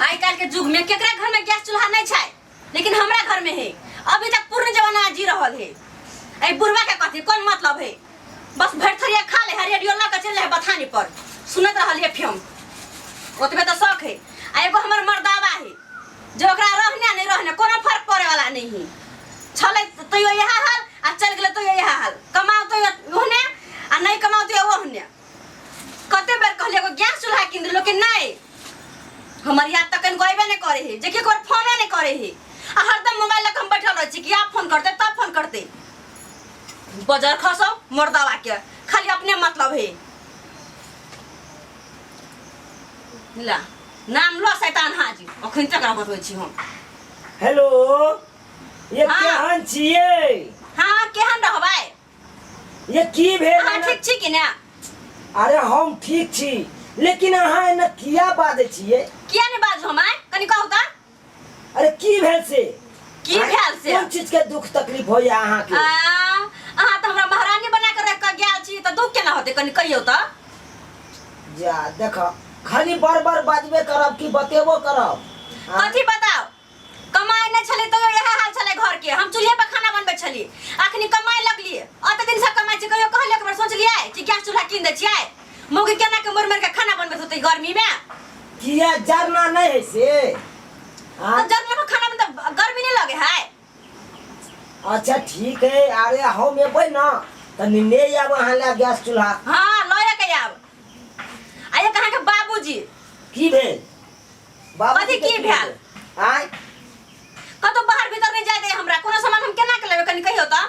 आइ काल्हि के युग में केकरा घर में गैस चूल्हा नहीं छै, लेकिन हमरा घर में है। अभी तक पूर्ण जमाना जी रहल है। ए बुढ़वा के कथी कोन मतलब है? बस भरि थरिया खा ले है, रेडियो लऽ के चलि है बथानी पर सुनत रहल है फिल्म, ओतबे तऽ शौक है। आ एगो हमर मर्दावा है जे ओकरा रहने नहीं रहने कोनो फर्क पड़े वाला नहीं है। छलै तैयो इएह हाल आ चलि गेलै तैयो इएह हाल। कमाओ तैयो ओहने आ नहीं कमाओ तैयो ओहने। कते बेर कहलियै एगो गैस चूल्हा कीन देलहुँ कि नहीं, हमर याद तक कनिको अयबे नहीं करे है, जे कि एक फोनो नहीं करे है। आ हरदम मोबाइल लऽ कऽ हम बैठल रहै छी कि आब फोन करते तब फोन करते। बजर खसो मर्दावा के, खाली अपने मतलब है। ला नाम लो शैतान हाजी, अखन तक बतबै छी हम। हेलो, ये हाँ। केहन छियै? हाँ केहन रहबै? ये की भेल? अहाँ ठीक छी कि ने? अरे हम ठीक छी, लेकिन अहाँ एना किया बाजै छियै? किया नहीं बाजू हम? आँय कनि कहू तऽ। अरे की भेल से? की भेल से? कोन चीज के दुख तकलीफ होइया अहाँ के? आ, अहाँ तऽ हमरा महारानी बना के रख के गेल छी तऽ दुख केना होतै? कनि कहियौ तऽ। जा देख, खाली बार बार बाजबे करब कि बतेबो करब? हाँ? कथी बताओ? कमाइ नहि छलै तैयो इएह हाल छलै घर के। हम चूल्हे पर खाना बनबै छलियै, अखनी कमाइ लगलियै, अते दिन से कमाइ छी, कहियो कहलियै एक बेर सोचलियै कि गैस चूल्हा कीन दै छियै? मौगी केना के मरि मरि के खाना बनबैत होतै गर्मी में? किया जरना नहीं है से? हाँ? तऽ जरना पर खाना बनतै गर्मी नहीं लगे है? अच्छा ठीक है, अरे हम एबै ना तऽ निन्ने आयब अहाँ लए गैस चूल्हा। हाँ लए के आयब। आ एक अहाँके बाबूजी। की भेल बाबूजी? कथी की भेल? आँय? कतौ बाहर भीतर नहीं जाय दे हमरा, कोनो सामान हम केना के लेबै कनि कहियौ तऽ।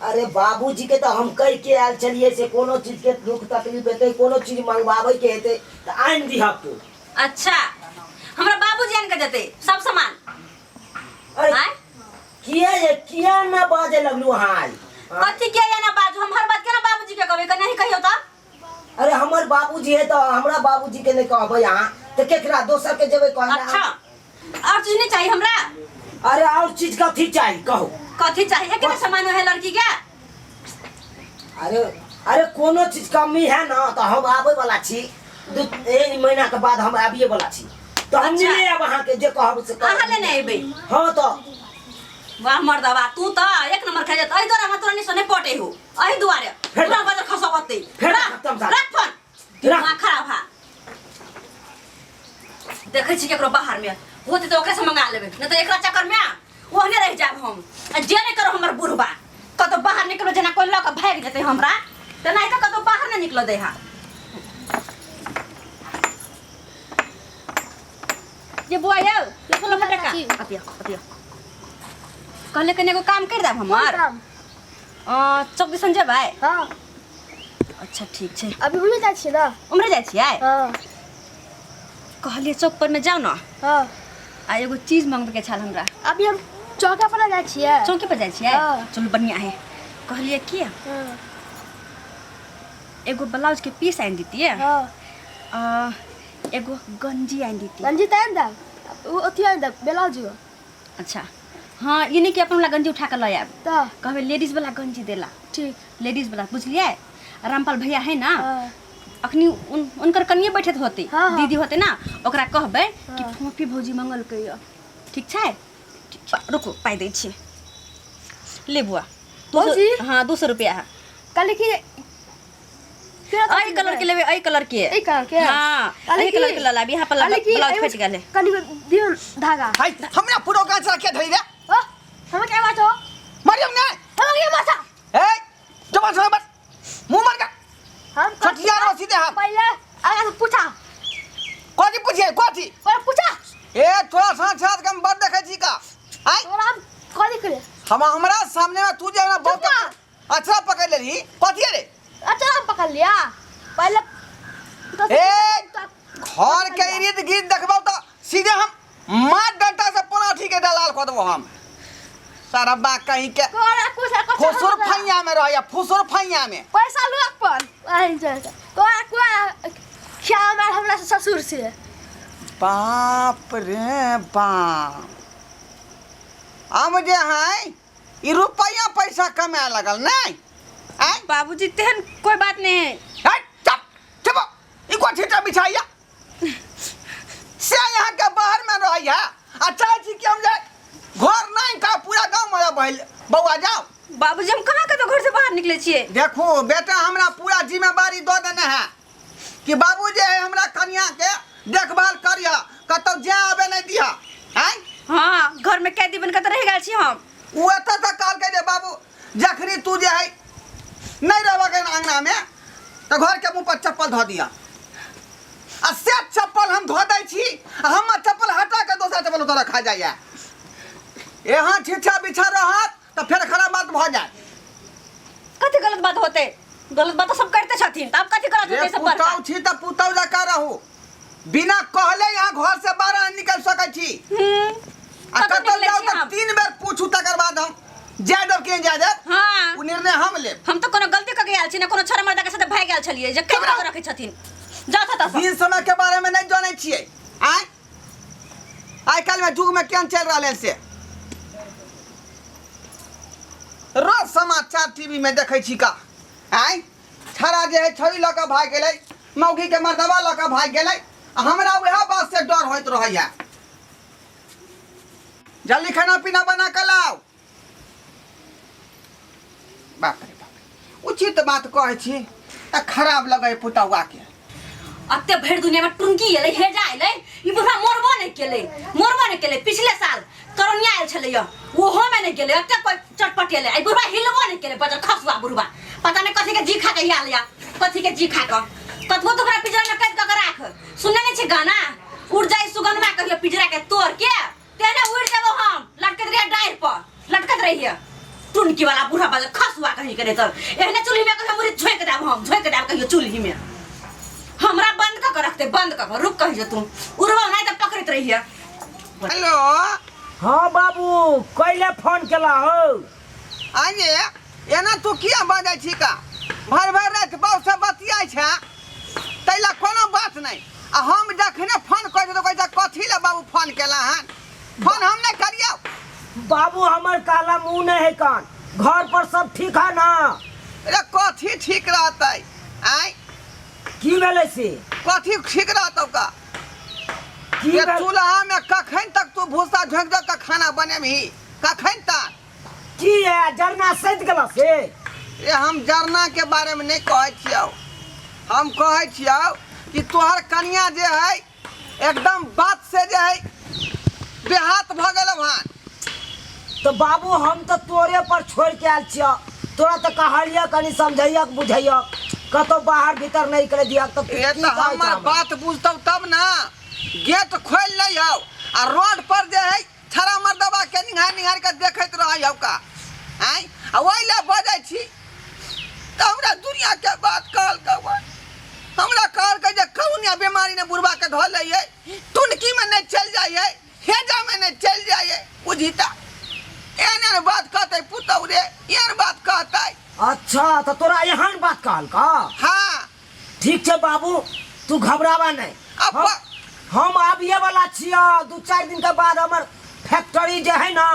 अरे बाबूजी के तऽ हम कहि के आयल छलियै से कोनो चीज के दुख तकलीफ हेतै, कोनो चीज मंगवाबै के हेतै तऽ आनि दिहक तू। अच्छा हमरा बाबूजी आनि के देतै सब सामान? अरे आँय? किया ये किया ना बाजे लगलू अहाँ आइ? कथी किया ना बाजू? हम हर बात केना बाबूजी के कहबै? कनि अहीं कहियौ तऽ। अरे हमर बाबूजी है तऽ हमरा बाबूजी के नहीं कहबै अहाँ तऽ केकरा दोसर के जेबै कहै? अच्छा और चीज नहीं चाहिए हमरा? अरे और चीज कथी चाही कहू? कथी चाहिए? एक सामान है लड़की के। अरे अरे कोनो चीज कमी है ना तो हम आबै वाला छी, दू एक महीना के बाद हम आबिए वाला छी तो हम अच्छा। मिले आब अहाँके जे कहब से करब। अहाँ लेने अयबै? हाँ तो। वाह मर्दवा, तू तऽ एक नंबर खा जात। एहि दुआरे हमरा तोरा निसो नहीं पटे हो, एहि दुआरे फेर पूरा बजर खसबते। फेर रख, खत्म साथ। रख फोन। रख। दिमाग खराब हा। देखै छी केकरो बाहर में होते तऽ ओकरे से मंगा लेबै, नहीं तऽ एकरा चक्कर में ओहने रह जाब हम। आ जे नहीं करो हमर बुढ़बा कतौ बाहर निकलो जेना कोई लऽ कऽ भागि जेतै हमरा, तऽ नहीं तऽ कतौ बाहर नहीं निकल दे हा। ये बुआ यौ, देखो लो फटका। अतिया अतिया, कहले कने एगो काम कर देब हमर? काम? चौक दिसन जेबै? हाँ। अच्छा ठीक छै। अभी उम्हरे जाइ छियै ना? उम्हरे जाइ छियै? हाँ। कहलियै चौक पर में जाउ ना। हाँ। आ एगो चीज मंगबे के छल हमरा। अभी हम चौका पर जाइ छियै। चौके पर जाइ छियै? हाँ। चलू बढ़िया है। कहलियै की हाँ। एगो ब्लाउज के पीस आनि दितियै। हाँ। आ, एगो गंजी आनि दितियै। गंजी तऽ आनि देब, ओ अथी आनि देब ब्लाउज। अच्छा हाँ, ई नहीं कि अपन वाला गंजी उठा के लऽ आयब। तऽ कहबै लेडीज वाला गंजी देला। ठीक। लेडीज वाला बुझलियै? रामपाल भैया है ना, हाँ। अखनी उनकर कनिए बैठत होते। हाँ, हाँ। दीदी होते ना, ओकरा कहबै कि हाँ। फोफी भौजी मंगलकै यऽ। ठीक छै? रुकू पाइ दै छी। ले बुआ। भौजी? हाँ 200 रुपया है। कहली कि एहि कलर के लेबै, एहि कलर के। एहि कलर के? हाँ, कहली एहि कलर के लऽ लाबी। यहाँ पर कहली कि ब्लाउज एहिमे फटि गेलै। कनि दियौ धागा। हाय, हमरा पूरा गाछ रखे धरि रे। ओ, हमरा के बात हो? मरियम ने। हमरा के बात? ए, जमा सुन बस। मुंह मार के। हम छठिया रो सीधे हम। पहले आगा से पूछा। कथी पूछिए? कथी? पहले पूछा। ए, तोरा साथ साथ के हम बड़ देखै छी का। आय। तोरा हम कथी करे? हम हमरा सामने में तू जे ना बहुत चुप ना। अच्छा पकड़ लेली। कथी रे? अच्छा हम पकड़ लिया। पहले तो ए, घर के इर्द गिर्द देखबौ त सीधे हम मार डंटा से पराठी के दलाल कऽ देबो हम। सारा बा कहीं के कोरा कुछ कुछ फुसुर फैया में रहैया, फुसुर फैया में। पैसा लू अपन। आइन जा कोरा कोरा ख्याल मार हमरा ससुर से। बाप रे बाप, हम जे है ई रुपया पैसा कमाए लगल नहीं? आँय? बाबूजी तेहन कोई बात नहीं है। हट, चुप, चुप, ई कोठी टा बिछाइया से यहाँ के भइल बौआ जाओ। बाबूजी हम कहाँ कतौ घर से बाहर निकले छियै? देखू बेटा हमरा पूरा जिम्मेवारी दऽ देने है कि बाबू जे है हमरा कनिया के देखभाल करिह, कतौ जाए आबे नहीं दिह। आँय हाँ घर में कैदी बन के तऽ रहि गेल छी हम। ओ एतऽ तक कहलकै जे बाबू जखनी तू जे है नहीं रहबह अंगना में तऽ घर के मुँह पर चप्पल धऽ दिह, आ से चप्पल हम धो दै छी आ हमर चप्पल हटा के दोसर चप्पल ओतऽ रखा जाइए। यहाँ छिछा बिछा रहत तऽ फेर खराब बात भऽ जायत। कथी गलत बात होते? गलत बात तऽ सब करते छथिन, तऽ आब कथी गलत होते सब बड़का? पुतौ छी तऽ पुतौ जकाँ रहू, बिना कहले यहाँ घर से बाहर नहीं निकल सकै छी। आ कतऽ कतौ निकलै जाउ छी तऽ हम? 3 बेर पूछू तकर बाद हम जाय देब कि नहि जाय देब। हाँ। ओ निर्णय हम लेब। हम तऽ कोनो गलती कऽ के आयल छी ना, कोनो छोरा मर्दा के साथ भागि गेल छलियै जे केना कऽ रखै छथिन। जाउ तऽ सब। दिन समय के बारे में नहीं जानै छियै। आय आइ काल्हि में युग में केहन चलि रहल है से रोज समाचार टीवी में देखै छी का। आय छड़ा जे है छड़ी लऽ कऽ भागि गेलै, मौगी के मर्दबा लऽ कऽ भागि गेलै, आ हमरा वएह बात से डर होइत रहैया। जल्दी खाना पीना बना कऽ लाउ। बाप रे बाप, उचित बात कहै छी तऽ खराब लगै पुतहुआ के। अते भरि दुनिया में टुनकी एलै, हेजा एलै, ई बुढ़ा मरबो नहि केलै, मरबो नहि केलै। पिछले साल करोनिया आयल छलै यऽ, ओहो में नहि गेलै, अते कोइ चटपट एलै, ई बुढ़ा हिलबो नहि केलै, बजर खसुआ बुढ़बा पता नहि कथी के जी खा के आयल या, कथी के जी खा के। कतबो तो ओकरा पिजरा में कैद कऽ के राख, सुनने नहि छी गाना, उड़ जाई सुगनमा कहियो पिजरा के तोड़ के, तेने उड़ जेबो हम, लटकत रहिए डाढ़ पर, लटकत रहिए। टुनकी वाला बूढ़ा बजर खसुआ कहीं के नहीं तर, एहने चूल्ही में कहियो मुरी झोंक देब हम, झोंक देब कहियो चूल्ही में। हमरा बंद कऽ के रखते, बंद कऽ के, रुक कहियो तू, उड़बो नहीं तऽ पकड़ैत रहिए। हेलो। हाँ बाबू, कैले फोन केला हो? आइए एना तू किया बजै छी का? भरि भरि राति बाबू से बतियाइ छै, ताहि लए कोनो बात नहि। आ हम जखने फोन करै छियै तऽ कहै छै कथी लए बाबू फोन केला हन? फोन हम नहि करियौ। बाबू हमर काला मुँह नहीं है कान, घर पर सब ठीक है ना? अरे कथी ठीक रहतै? आँय की भेलै से? कथी ठीक रहतौ का? की ये भेल? चूल्हा में कखन तक तू भूसा झोंकि दऽ के खाना बनेबही? कखन तक? की है जरना सैत गेल से? ये हम जरना के बारे में नहीं कहै छियौ, हम कहै छियौ कि तोहर कनिया जे है एकदम बात से जे है बेहात भऽ गेल हन। तो बाबू हम तो तोरे पर छोड़ के आयल छियौ, तोरा तो कहलियऽ कनि समझैयक बुझैयक, कतौ बाहर भीतर नहीं करे दियक। तो ये की तो कहै हमर छह हमरा? बात बुझतौ तब ना। गेट खोलि लै हौ आ रोड पर जे है छड़ा मर्दबा के निहार निहार के देखैत रहै हौ का। आँय आ ओहि लए बजै छी तऽ हमरा दुनिया के बात कहलकै, हमरा कहलकै जे कहुनिया बीमारी ने बुढ़बा के धऽ लै है, टुनकी में नहि चलि जाइ है, हेजा में नहि चलि जाइ है, बुझी तऽ एहन एहन बात कहतै पुतहु रे, एहन बात कहतै। अच्छा तऽ तोरा एहन बात कहलका? हाँ। ठीक छै बाबू, तू घबराबा नहीं। अब हम आबिए वाला छियै, 2-4 दिन के बाद हमर फैक्ट्री जे है ना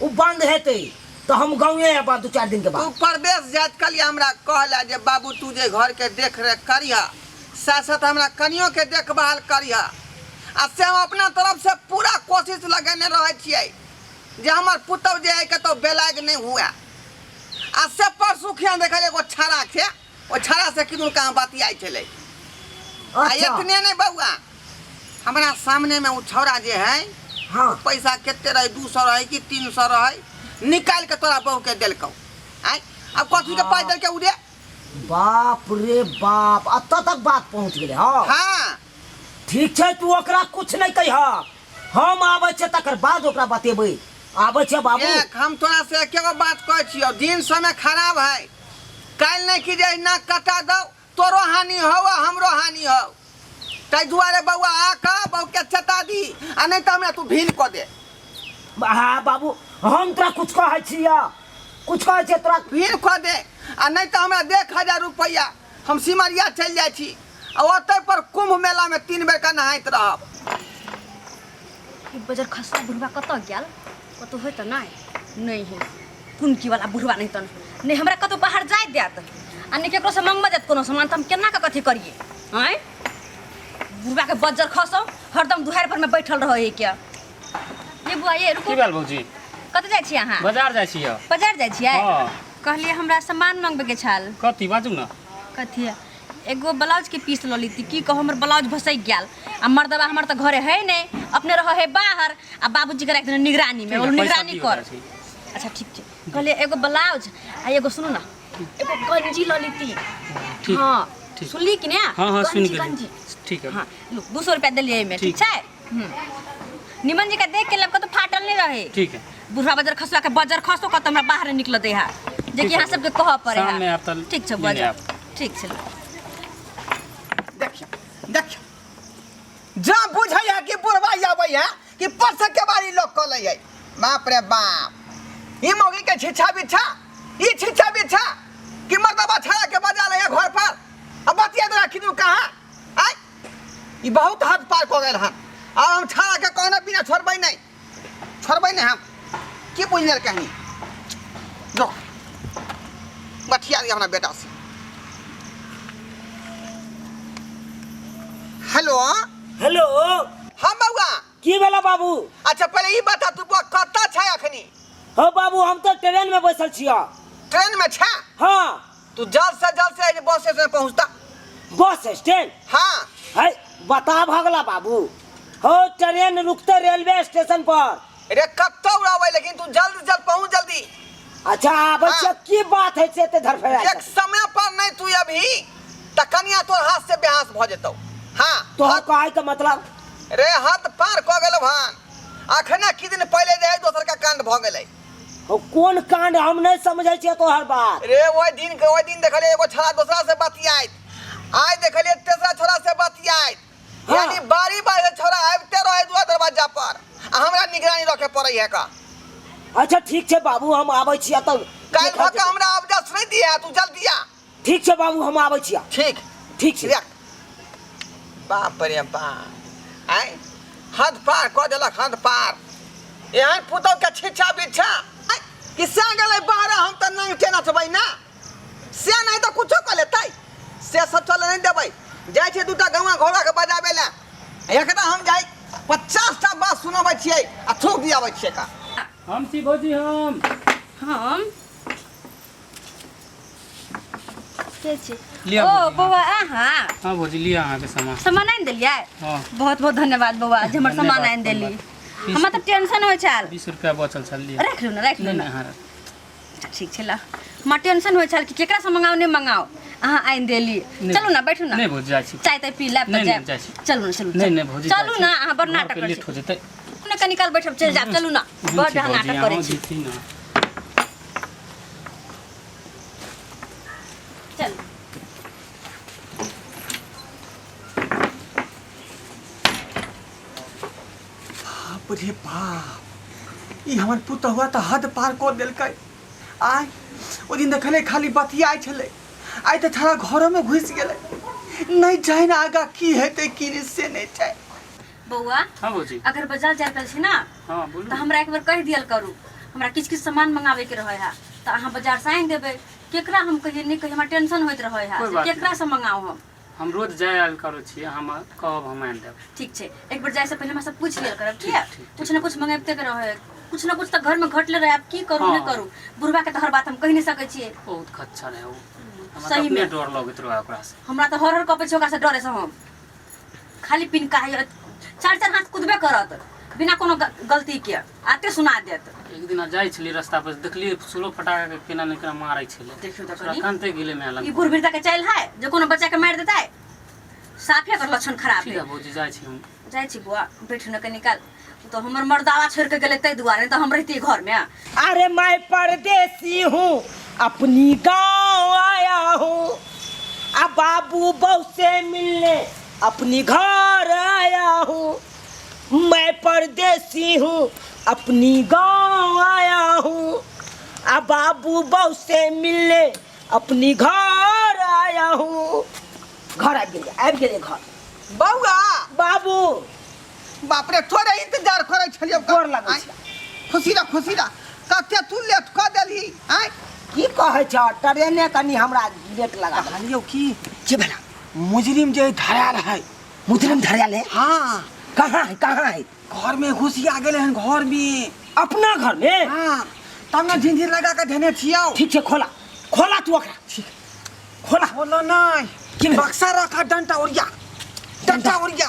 उ बंद हेतै, तो हम गाँवे अयबा 2-4 दिन के तू बाद। परदेश जाइत कलिए हमरा कहला जे बाबू तू जे घर के देख रेख करिह, साथ साथ हमरा कनियो के देखभाल करिह, आ से हम अपना तरफ से पूरा कोशिश लगेने रहै छियै जे हमर पुतहु जे है कतौ बेलाग नहीं हुए। आ से परसू खिया देखल एगो छड़ा छै, ओ छड़ा से किदन कहाँ बतियाइ छलै। आ अच्छा। एतने नहीं बौआ, हमरा सामने में ओ छौड़ा जे है, हाँ। पैसा कते रहे, 200 रहे कि 300 रहे, निकाल के तोरा बहू के देलकौ। आँय अब कथी के पाइ देलकै उ रे? बाप रे बाप, एतऽ तक बात पहुँच गेलै। हाँ। हाँ। ठीक छै, तू ओकरा कुछ नहीं कहिह, हम आबै छियै तकर बाद ओकरा बतेबै। आबै छियै बाबू। देख हम तोरा से एकेगो बात कहै छियौ, दिन समय खराब है, काल्हि नहीं कि जे नाक कटा दौ तोरो हानि हौ आ हमरो हानि हौ, ताहि दुआरे बौआ आ कऽ बहू के चेता दी, आ नहीं तऽ हमरा तू भीन कऽ दे। हाँ बाबू, हम तोरा कुछ कहै छियै, कुछ कहै छियै तोरा भीन कऽ दे, आ नहीं तऽ हमरा दे 1000 रुपैआ, हम सिमरिया चलि जाइ छी आ ओतहि पर कुंभ मेला में 3 बेर के नहाइत रहब। ई बजर खसुआ बुढ़वा कतऽ गेल? कतौ होइ तऽ नहि, नहि है पुनकी वाला बुढ़वा, नहीं तऽ नहि हमरा कतौ बाहर जाय देत आ नहि केकरो से मंगबऽ देत कोनो सामान, तऽ हम केना कऽ कथी करियै? आँय बुढ़वा के बज्जर खसौ हरदम दुहारि पर में बैठल रहै है क्या? ये बुआ ये रुको। की भेल भौजी? कतऽ जाइ छी अहाँ? बाजार जाइ छियै। बाजार जाइ छियै? हँ। कहलियै हमरा सामान मंगबैके छल। कथी बाजू ने? कथी एगो ब्लाउज के पीस लऽ लीती। की कहू, हमर ब्लाउज भसकि गेल आ मर्दबा हमर तऽ घरे है नहि, अपने रहै है बाहर आ बाबूजी के राखि देने निगरानी में। ठीक ओ है, पैसा निगरानी दियौ कर। जाइ छी। अच्छा ठीक छै। कहलियै एगो ब्लाउज आ एगो, सुनू ने, एगो गंजी लऽ लीती। ठीक। हँ। ठीक। सुनली कि ने? हाँ हाँ, सुनि गंजी। गेली। गंजी। ठीक है। हाँ, लू, 200 रुपया देलियै एहिमे। ठीक ठीक। छै। निमन जी का देख के लेब, कतौ फाटल नहीं रहे। ठीक है। बुढ़ा बजर खसुआ के बजर खसो कत हमरा बाहर नहीं निकल दे है जे कि ठीक यहाँ है। सबके कहऽ पड़े शाम में है। आब तऽ ठीक छै लेने बजर। आयब। ठीक छै। देखियौ देखियौ, जँ बुझै है कि बुढ़वा आबै है कि परस के बारी लोग कऽ लै है। बाप रे बाप, ई मौगी के छिछा बिछा, ई छिछा बिछा कि मर्दबा छड़ा के बजा ले है घर पर आ बतिया दे राखी दू कहाँ आय। ई बहुत हद पार कऽ गेल हन और हम छड़ा के कहने बिना छोड़बै नहीं, छोड़बै नहीं हम। की बुझि लेल कहीं जो बतिया दिया अपना बेटा से। हेलो। हेलो। हाँ बउआ। की भेला बाबू? अच्छा पहले ई बता तू बउआ कतऽ छै अखनी? हो बाबू, हम तऽ ट्रेन में बैसल छियै। ट्रेन में छै? हाँ। तू जल्द से जल्द से बस स्टेशन पहुंचता। Bus stand? हाँ। है बता भगला बाबू, हो ट्रेन रुकते रेलवे स्टेशन पर। रे कतौ रहबै लेकिन तू जल्द से जल्द पहुंच जल्दी। अच्छा आबै हाँ। छियै। की बात है से एते धरफड़ायल? एक समय पर नहीं तू अभी त कनिया तोर हाथ से बेहास भ जेतौ। हाँ। तोहर कहै के मतलब? रे हद पार क गेलौ हन। अखने की दिन पहिले जे है दोसर का कांड भ गेलै। हो कोन कांड? हम नहीं समझै छियै तोहर बात। रे ओहि दिन के ओहि दिन देखलियै एगो छोड़ा दोसरा से बतियाइत, आइ देखलियै तेसरा छोड़ा से बतियाइत। हाँ। यानी बारी बारी से छोड़ा आबिते रहे दुआ दरवाजा पर आ हमरा निगरानी रखे पड़ै है का। अच्छा ठीक छै बाबू, हम आबै छियै तब। काल्हि भऽ के हमरा अवजस नहीं दिया, तू जल्दी आ। ठीक छै बाबू, हम आबै छियै। ठीक। ठीक छै। रख। बाप रे बाप, आय हद पार कऽ देलक, हद पार। एहन पुतहु के छिछा बिछा आय, कि से गेलै बाहर, हम तऽ नंगटे नचबै ना, से नहीं तऽ कुछो कऽ लेतै, से सब चले नहीं देबै। जाइ छै दूटा गौआ घोड़ा के बजाबै लए, एकरा हम जाइ 50टा बात सुनबै छियै आ थूक दियाबै छियै का। हम छी भौजी, हम। हम के छी? लिअ ओ भौजी। बौआ अहाँ? हाँ भौजी, लिअ अहाँके सामान। सामान आनि देलियै? हाँ। बहुत बहुत धन्यवाद बौआ जे हमर सामान धन्यवाद, आनि देली। धन्यवाद। हमरा तऽ टेंशन होइ छल। 20 रुपया बचल छल, लिअ। राखि लू ने, राखि लू नहि ने। नहि, अहाँ राखू। ठीक छै। ला, हमरा टेंशन होइ छल कि केकरासँ मंगाउ नहि मंगाउ, अहाँ आनि देली। नहि। चलू ने, बैठू ने। नहि भौजी, जाइ छी। चाय ताय पी लेब तऽ नहि, नहि, जायब। जाइ छी। चलू ने, चलू। नहि नहि भौजी, चलू जाइ छी। ने, अहाँ बड़ घरके नाटक करै लेट छी। हो जेतै। ने कनी काल बैठब, चलि जायब। चलू ने। एहन बड़ छी अहाँ भौजी, नाटक करै अहाँ छी। जीती ने। चलू। बाप रे बाप, ई हमर पुतहुआ तऽ हद पार कऽ देलकै। आइ ओहि दिन देखलै खाली बतियाइ छलै, आइ तऽ छड़ा घरोमे घुसि गेलै। नहि जानि आगाँ की हेतै की नहि से नहि जानि। बौआ। हाँ भौजी। अगर बाजार जाय पड़ै छै ने हाँ बोलू। तऽ हमरा एक बेर कहि दियल करू। हमरा किछु किछु सामान मंगाबैके रहै है तऽ अहाँ बाजारसँ आनि देबै। केकरा हम कहियै नहि कहियै, हमरा टेंशन होइत रहै है कोइ से बात नहि। केकरासँ मंगाउ हम। हम रोज जाय आयल करै छियै, हम कहब, हम आनि देब। ठीक छै, एक बेर जाय से पहिले हमरा सब पूछि लेल करब, ठीक है? ठीक, ठीक। कुछ ने कुछ मंगाबिते के रहै, कुछ ने कुछ तऽ घरमे घटले रहै। आब की करू नहि हाँ। करू, बुढ़बा के तऽ हर बात हम कहि नहि सकै छियै। बहुत खच्चर है ओ। हमरा तऽ सही अपने में। डर लगैत रहै ओकरासँ। हमरा तऽ हर हर कपै छै ओकरासँ, डरे से हम खाली पिनका है। चारि चारि हाथ कुदबे करत बिना कोनो गलती के, आते सुना देत। एक दिना जाइ छलियै रास्ता पर, देखलियै स्लो फटाका के केना ने केना मारै छलै। देखियौ तऽ पूरा कनी। कानते गेलै माय ई लग। बूढ़ वृद्धा के चालि है जे कोनो बच्चा के मारि देतै। साफे एकर लक्षण खराब ठीक है। है भौजी, जाइ छी हम। जाइ छी बौआ, बैठू ने कनी काल। ओ तऽ हमर मर्दावा छोड़ि के गेलै ताहि दुआरे, नहि तऽ हम रहितियै घरमे। अरे मैं परदेसी हूँ, अपनी गांव आया हूँ, आ बाबू बहू से मिलने अपनी घर आया हूँ। मैं परदेसी हूँ, अपनी गांव आया हूँ, आ बाबू बहू से मिलने अपनी घर आया हूँ। घर आबि गेलियै, आबि गेलियै घर। बौआ। बाबू। बाप रे, तोरे इंतजार करै छलियौ। गोर लगै छी। खुशी रह, खुशी रह। कते तू लेट कऽ देलही आँय? की कहै छ, ट्रेने कनी हमरा लेट लगा देलक। कहलियौ की। की भेला? मुजरिम जे धरायल है। मुजरिम धरायल है? हाँ। कहाँ है, कहाँ है? घर में घुसिया गेलै हन, घर में। अपना घर में? हाँ, तब ना झिंझिर लगा के धेने छियौ। ठीक छै, खोला खोला तू ओकरा, ठीक खोला। खोलो नहीं। की भेल? बक्सा रखा, डंटा ओरिया, डंटा ओरिया,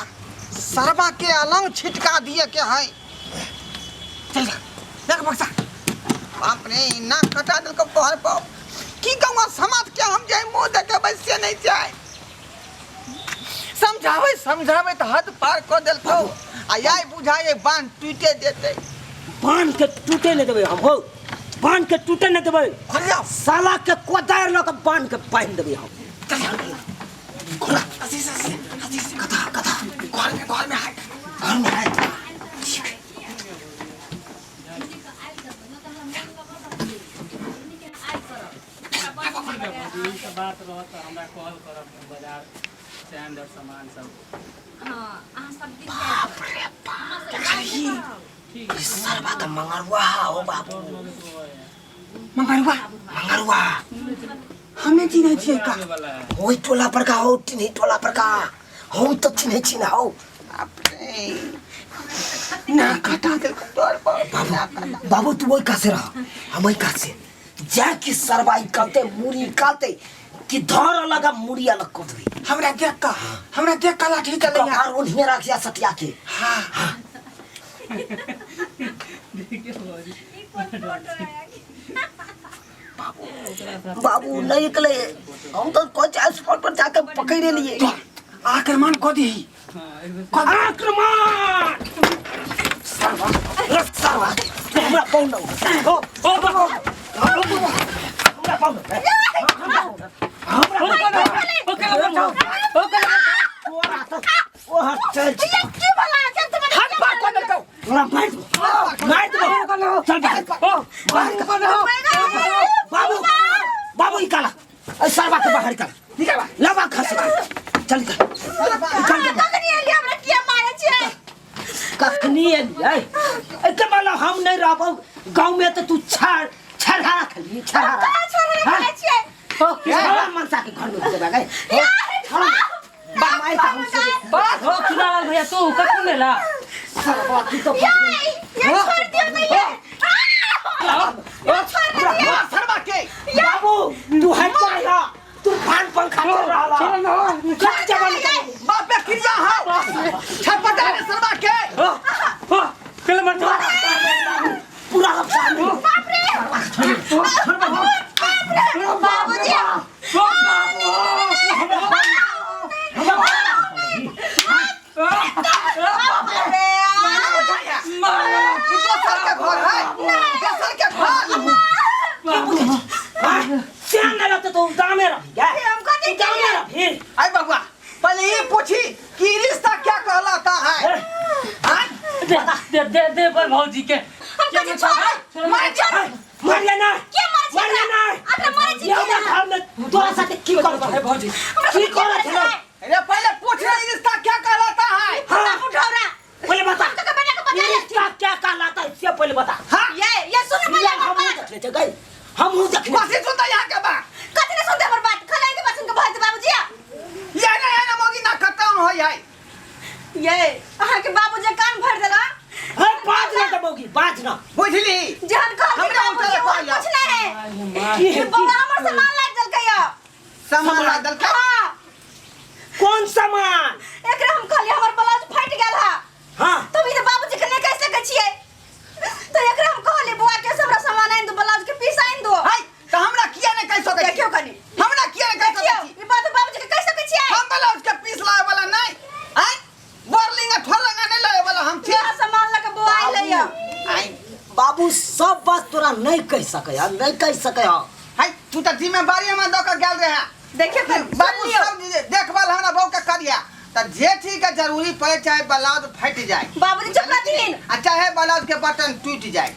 सरबा के अलंग छिटका दिए के है। चल जा, देख बक्सा। बाप रे, नाक कटा देलको तोहर पर। की कहूँ समाज के, हम जे मुंह देखे बैसे नहीं चाहे। समझावे समझावे तो हद पार कर देलको। आ याय बुझाए बांध टूटे देते। बांध के टूटे नहीं देबै हम हो, बांध के टूटे नहीं देबै। खोल जाओ। साला के कोदारि लऽ के बांध के बांधि देबै हम। खोला। असीस असीस असीस। कथा कथा। घर में, घर में है। घर में है। ई सब बात रहत तऽ हमरा कॉल करब, बाजार से आनि देब सामान सब। हाँ, अहाँ सब दिन बाप रे बाप, ठीक। ई सरबा तऽ मंगरुआ हो बाबू। मंगरुआ? मंगरुआ। हमें चिन्है छियै का? आबै वाला है। ओहि टोला पर का हो, चिन्है टोला पर का हम तऽ चिन्है छी ना हो। बाप रे, ना कटा देलको तोहर पर। बाबू बाबू, तू ओहि कात से रह, हम ओहि कात से जा कि सरबा ई करते मुड़ी निकालते कि धर अलग आ मुड़ी अलग कर देबै। हमरा देख का, हमरा देख का लाठी चलैया। कपार ओन्हिए राखिया सटिया के। हाँ। बाबू नहीं निकले, हम तो कोच स्पॉट पर जाकर पकड़े लिए। आक्रमण कऽ दीही। आक्रमण सरवा सरवा, हमरा पाउन ओ ओ बाबू, हमरा पाउन, हमरा ओ हट चल। की भला चल तुम्हारे हाथ पार कऽ देलकौ। तोरा मार दो, मार दो, चल बाहर, बाहर। बाबू बाबू, निकाला ए सरवा के, बाहर निकाल। निकाल। लबा खस, चल निकाल निकाल। कखनी एलियै, हमरा किया मारै छियै? कखनी एलियै? एके मतलब हम नहीं रहबौ गाँव में तो तू छड़ छड़हा खेलबी, छड़हा। कहाँ छोड़े हाँ? खाइ छियै? छड़ा मनसा के घर में घुसेबा गए छड़ा बा मार त हम से। हो चुनालाल भैया, तू कखन एला? सरवा तू तो ये ये छोड़ दियो नहीं, ये ये छोड़ दियो। सरबा के। बाबू तू हट जा यहाँ, तू फान पंखा चल रहा कट जबल। बाप पे क्रिया हो, छटपटा रे सरबा के। कल मर पूरा हफ्ता में। बाप रे बाबूजी। ई दोसर के घर है, दोसर के घर। सियान नहीं रहते तो दामे रही गए। हम कथी दामे रही। आई बबुआ, पहले ये पूछी कि रिश्ता क्या कहलाता है? हाँ? दे दे दे दे पर भौजी के। हम कथी छोड़ मार छोड़। मर लेना। के मारै छै? मर लेना। अकरा मारै छै ये किया? हमरा घर में तोरा साथे की करत है भौजी? की करत है? अरे पहले पूछ ले रिश्ता क्या कहलाता है। हाँ। उठौरा। पहले बता। हम तो बेटा के बता ये ले। रिश्ता क्या कहलाता है, इससे पहले बता। हाँ। ये सुन पहले ये हमर हमहूँ बात। देखले छे गई, हमहूँ देखले। कथी सुनता यहाँ के बा? कथी नहीं सुनते हमर बात? खाली के बात सुन के भज बाबूजी। ये ना, ये ना मोगी ना कटाउन होय है। ये अहाँ के बाबूजी कान भर देला। हे बाज ना दबोगी, बाज ना। बुझली? जहन कहलखिन हमरा बाबूजी उठल ओहन कहलियै। कुछ नहीं है। की है? बौआ हमर सामान लाग देलकै यौ। सामान ला देलकै? हाँ। कौन सामान? एकरा हम कहलियै हमर ब्लाउज फाटि गेल है। हाँ। तब ई तऽ बाबूजी के नहि कहि सकै छियै, तऽ एकरा हम कहलियै बौआ के से हमरा सामान आनि दो, ब्लाउज के पीस आनि दो। हाय, तऽ हमरा किया नहि कहि सकै छी? देखियौ कनि। हमरा किया नहि कहि सकै देखियौ छी? ई बात बाबूजी के कहि सकै छियै? हम ब्लाउज के पीस लावे वाला नहीं आय, बोरलिंग आ ठोरंगा नहीं लावे वाला हम छी। यहाँ सामान लऽ के बौआ अइलै यौ। आय। बाबू, सब बात तोरा नहीं कह सके है, नहीं कह सके है। हाय, तू तऽ जिम्मेवारी हमरा दऽ के गेल रहे। देखियौ कनि, बाबू सुन लियौ। सब देखभाल हमरा बहू के करिया, तऽ जे चीज के जरूरी पड़े, चाहे ब्लाउज फटि जाए। बाबूजी चुप रहथिन। आ चाहे ब्लाउज के बटन टूटि जाए।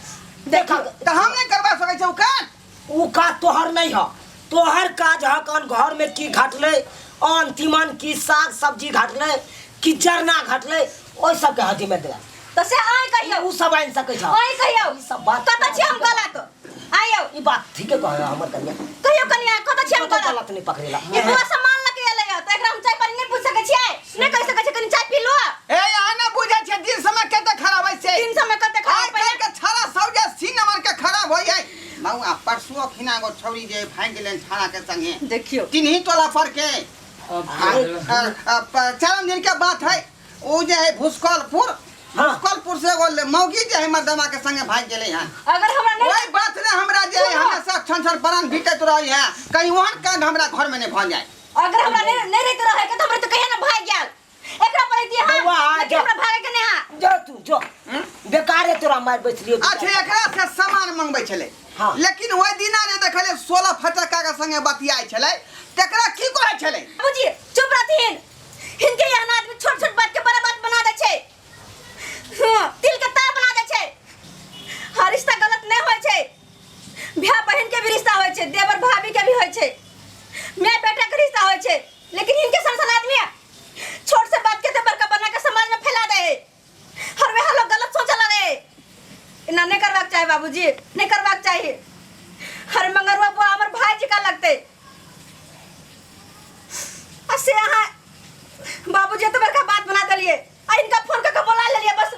देखा। तऽ हम नहीं करवा सकै छी उ काज। उ काज तोहर नहीं है, तोहर काज है कौन घर में की घटले, अन तीमन की साग सब्जी घटले कि जरना घटले, ओहि सबके हदी में देला। तऽ से अहीं कहियौ। उ सब आनि सकै छ। अहीं कहियौ। ई सब बात कतऽ छी हम गलत? आइयौ। ई बात ठीके कह हमर कन्या। कहियौ कनिया, कतऽ छी हम कतौ गलत? गलत नहीं पकड़ेला। ई बौआ सामान लऽ के एलै हँ, तऽ एकरा हम चाय पानी नहि पूछि सकै छियै? नहि कहि सकै छियै कनि चाय पी लू? ए, अहाँ नहि बुझै छियै दिन समय कते खराब है से। दिन समय कते खराब आइ काल्हि के छाड़ा सब छिना एगो छौरी जे भागि गेलै छाड़ा के संगे। देखियो। तिन्ही टोला पर के। अब 4 दिन के बात है, ओ जे है भुसकौलपुर। हाँ। भुसकौलपुर से एगो मौगी जे है मर्दमा के संगे भागि गेलै हन। अगर हमरा नहीं ओहि बात ने हमरा जे है सुनो। हमेशा छन छन प्राण बीतैत रहै है, कहीं ओहन कांड हमरा घर में नहीं भऽ जाए। अगर हमरा नहीं नहीं रहते रहे के तो हमरा तो कहिया ना भाग गेल। एकरा पर अइती हां, बौआ, आ लेकिन जा। हमरा भागे के नहीं हां। जो तू जो बेकार है तोरा मार बैठलियो। अच्छा एकरा से सामान मंगबै छलै। हाँ। लेकिन ओहि दिना जे देखलियै 16 फटक्का के संगे बतियाइ छलै, तकरा की कहै छलै? बाबूजी चुप रहथिन, हिनके एहन आदमी छोट छोट बात के बड़ा बात बना दै छै। हाँ, तिल के तार बना दै छै। हर रिश्ता गलत नहीं होइ छै, भाय बहन के भी रिश्ता होइ छै, देवर भाभी के भी होइ छै, my बेटा के रिश्ता होइ छै, लेकिन हिनके सन सन आदमी छोट से बात के ते बड़का बना के समाज में फैला दे है। हर वह लोग गलत सोचे लगे। एना नहीं करबाक चाही बाबूजी, नहीं करबाक चाही। हर मंगरुआ बुआ हमर भाई जी का लगते। आ से अहाँ बाबूजी तो बड़का बात बना देलिए, आ इनका फोन करके बोला लेलिए, बस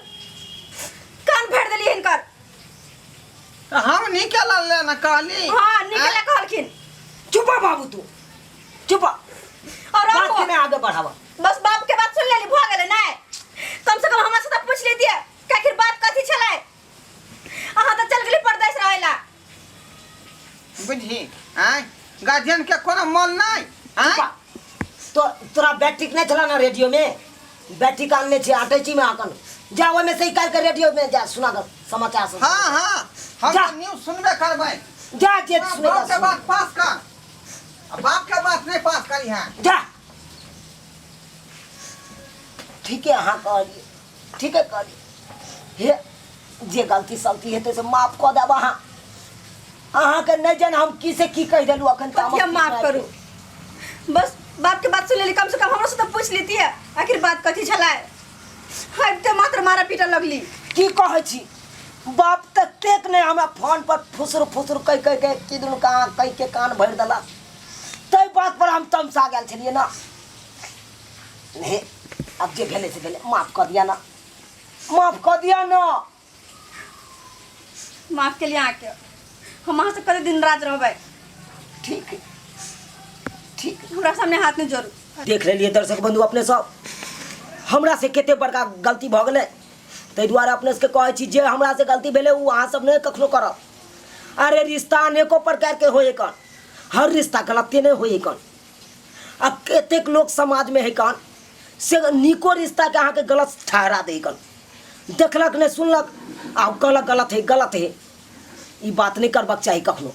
कान फेर देलिए इनकर। तऽ हम निकल ले ना कहली। हाँ निकले कहलखिन। चुप बाबू तू चुप, और बात के नहीं आगे बढ़ावा। बस बाप के बात सुन लेली भऽ गेलै। नहीं कम से कम हमरा से तऽ पूछ लेतिए कि आखिर बात कथी छलै। अहाँ तऽ चल गेली परदेश रहैला। बुझी आँय गार्जियन के कोनो मोल नहीं आँय। तो तोरा बैटरी नहीं छला ना रेडियो में? बैटरी आनने छी आटे छी में अखन जा ओहिमे से निकाल के रेडियो में जा सुना कर समाचार सब। हाँ हाँ हम जा। तो न्यूज सुनबे करबै। जा जे सुनेगा बाप के सुन। बात पास कर, आ बाप के बात नहीं पास करी है। जा ठीक है, अहाँ कहलिए ठीक है कहलिए। हे जे गलती सलती हेतै से माफ कऽ देब अहाँ। अहाँके नहि जान हम की से की कहि देलहुँ अखन। कथिया माफ करू, बस बाप के बात सुन लेली, कम से कम हमरो से तो पूछ लेती है आखिर बात कथी छलै। आबिते मात्र मारा पीटऽ लगली। की कहै छी बाप ततेक नहि हमरा फोन पर फुसुर फुसुर कहि कहि के की दुनू कहाँ कहि के कान भरि देलक, ताहि बात पर हम तमसा गेल छलियै ना। नहीं अब जे भेलै से भेलै, माफ कऽ दिया ना, माफ कऽ दिया ना। माफ के लिए आके हम अहाँ से कते दिन रात रहबै। ठीक है ठीक है। हमरा सामने हाथ नहीं जोड़ू। देख लेलिए दर्शक बंधु अपने सब हमरा से कते बड़का गलती भऽ गेलै, ताहि दुआरे अपने सबके कहै छी जे हमरा से गलती भेलै ओ अहाँ सब नहि कखनो करब। अरे रिश्ता अनेको प्रकार के होइ कन, हर रिश्ता गलते नहि होइ कन। आ कतेक लोक समाजमे है कन से नीको रिश्ताके अहाँके गलत ठहरा दै कन, देखलक नहि सुनलक आ कहलक गलत है गलत है। ई बात नहि करबाक चाही कखनो।